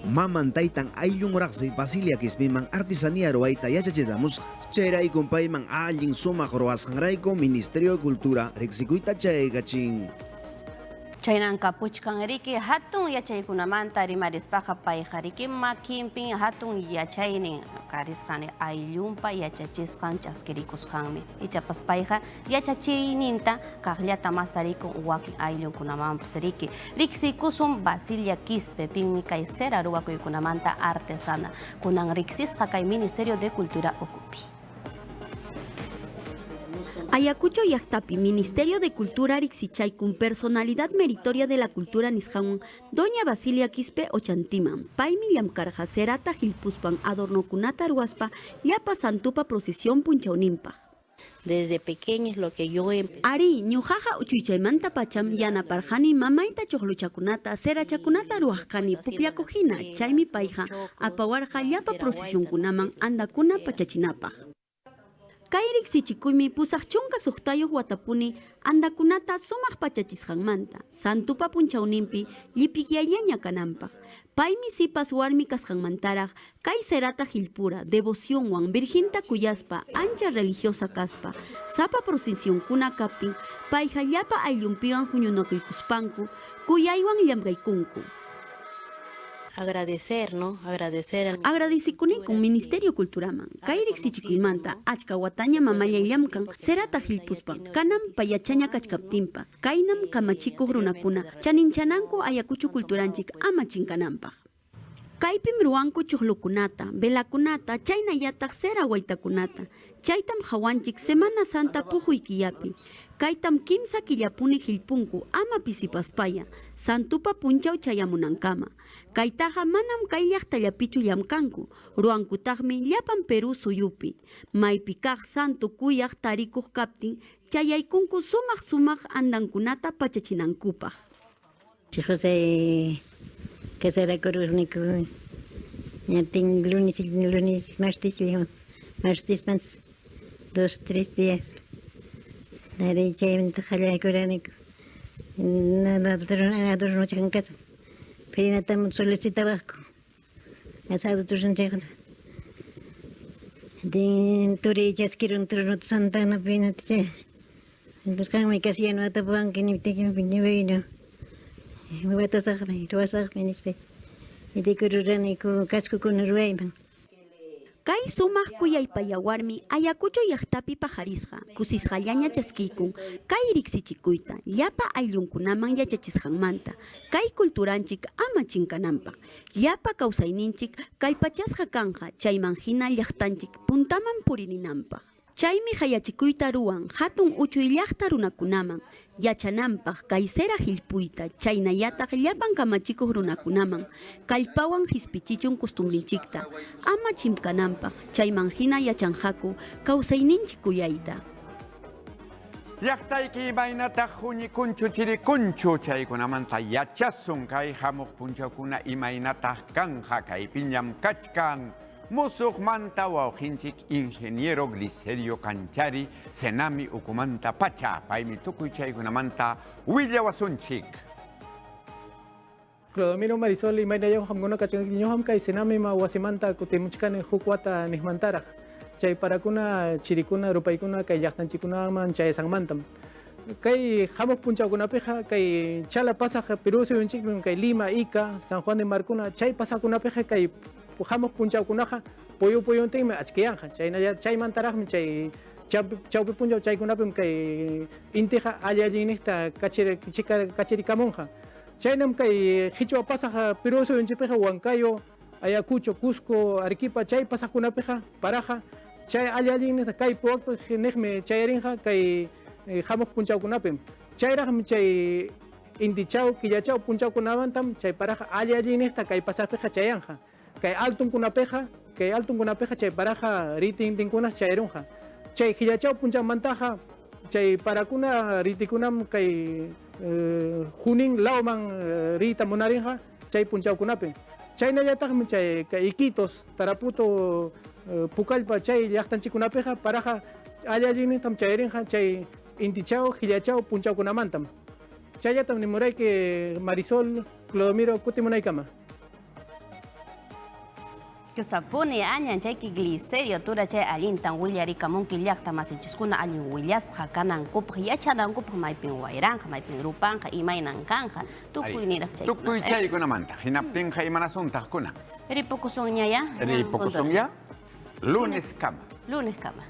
Maman taytan ayllunraqsi Basilia Quispiman artesanía ruwayta yachachitamusqa. Chayraykum payman allin sumaq ruwasqanrayku Ministerio de Cultura riqsikuyta chayaykachin. Chaynan kapuchkan riki hatun yachaykunamanta rimarispaqa payqa riki makinpin hatun yachaynin karisqan ayllunpa yachachisqan chaskirikusqanmi. Ichapas payqa yachachiyninta kaqllata mastarikun wakin ayllunkunamanpas riki. Riqsiykusun Basilia Quispe pinmi kay cera ruwakuykunamanta artesana kunan riqsisqa kay Ministerio de Cultura ukupi. Ayacucho llaqtapi Ministerio de Cultura riqsichaykun Personalidad Meritoria de la Cultura nisqanwan Doña Basilia Quispe Ochantiman. Paymi llamkarqa cerata hillpuspan adornokunata ruwaspa llapa santupa procesión punchawninpaq. Desde pequeña es lo que yo empecé. Arí, ñuqaqa uchuychaymanta pacham yanaparqani mamayta chuqluchakunata, cerachakunata ruwaq kani pukllakuq hina, chaymi payqa apawarqa llapa procesionkunaman andakuna pachachinapaq. Kay riqsichikuymi 86 watapuni andakunata sumaq pachachisqanmanta, santupa punchawninpi llipikyallaña kananpaq. Paymi sipas warmi kasqanmantaraq kay cerata hillpura, devocionwan virginta kuyaspa, ancha religiosa kaspa, sapa procesionkuna kaptin, payqa llapa ayllunpiwan huñunakuykuspanku, kuyaywan llamkaykunku. Agradecer, ¿no? Agradecer al Agradecikunikun Ministerio Culturaman. Kay riqsichikuymanta achka wataña mamallay llamkan cerata hillpuspan, kanan payachaña kachkaptinpas, kaynam kamachikuq runakuna chaninchananku Ayacucho culturanchik ama chinkananpaq. Kaypim ruwanku chuqlukunata, velakunata, chaynallataq cera waytakunata. Chaytam hawanchik Semana Santa puquy killapi. Kaytam kimsa killapuni hillpunku ama pisipaspaya, santupa punchaw chayamunankama. Kaytaqa manam kay llaqtallapichu llamkanku, ruwankutaqmi llapan Perú suyupi. Maypi kaq santu kuyaq tarikuq kaptin, chayaykunku sumaq sumaq andankunata pachachinankupaq. José casarakururniku ñatin lunes, lunes, martes, martes más 2, 3 días. Arí chaymanta qallaykuraniku. Nada adorno kasa. Paynatam solicitawaqku. Asado turunchayqa. Din turi chaskirun turno Santana pinata. Entonces qanmi kasi yanapatapuwanki niptiyki bueno. Watasaqmi, ruwasaqmi nispa. Ruraniku kaskukuna ruwayman. Kay sumaq kuyaypaya warmi Ayacucho llaqtapi paqarisqa, kusisqallaña chaskiykun kay riqsichikuyta llapa ayllunkunaman yachachisqanmanta, kay culturanchik ama chinkananpaq, llapa kawsayninchik kallpachasqa kanqa chayman hina llaqtanchik puntaman puririnanpaq. Chaymi hayachikuyta ruwan hatun uchuy llaqta runakunaman, yachananpaq kay cera hillpuyta, chaynallataq llapan kamachikuq runakunaman, kallpawan hispichichun costumbrinchikta, ama chimkananpaq, chayman hina yachanqaku kawsayninchik kuyayta. Llaqtayki imaynataq huñikunchu chirikunchu chaykunamanta yachasun kay hamuq punchawkuna imaynataq kanja kaypiñam kachkan musuqmanta wawqinchik ingeniero Glicerio Canchari Senami ukumanta pacha paymi tukuy chaykunamanta willawasunchik. Clodomiro Marisol imayna hamkuna kachkanki ñuqam kay Senami ma wasimanta kutimuchkani huk wata niqmantaraq chay parakuna chirikuna rupaykuna kay llaqtanchikkunaman chayasqanmantam kay hamuq punchawkunapiqa kay chala pasaq Perú suyunchikpim kay Lima, Ica, San Juan de Marcuna chay pasaqkunapiqa kay hamuq punchawkunaqa puyu puyuntinmi achkiyanqa chaynalla chaymantaraqmi chay chawpi punchaw chaykunapim kay intiqa alli allinniqta kachirikamunqa chaynam kay qichwa pasaq Perú suyunchikpiqa Huancayo, Ayacucho, Cusco, Arequipa chay pasaqkunapiqa paraqa chay alli allinniqta kay puwaqpi niqmi chayarinqa kay hamuq punchawkunapim chayraqmi chay intichaw killachaw punchawkunamantam chay paraqa alli allinniqta kay pasaqpiqa chayanqa kay altunkunapiqa chay paraqa ritintinkuna chayarunqa chay killachaw punchawmantaqa chay parakuna ritikunam kay Junín lawman riyta munarinqa chay punchawkunapi chaynallataqmi chay kay Iquitos, Tarapoto, Pucallpa chay llaqtanchikkunapiqa paraqa alli allinnintam chayarinqa chay intichaw, killachaw ' Chayllatam nimurayki Marisol, Clodomiro kutimunaykama. Kusapuni añan chayki Glicerio tura chay allintan willarikamunki llaqta masinchiskuna allin willasqa kanankupaq yachanankupaq maypin wayranqa maypin rupanqa imaynan kanqa tukuy niraq chaykunata. Tukuy chaykunamanta hinaptinqa imanasuntaq kunan? Ripukusunña ya. Ripukusunya lunes kama. Lunes kama.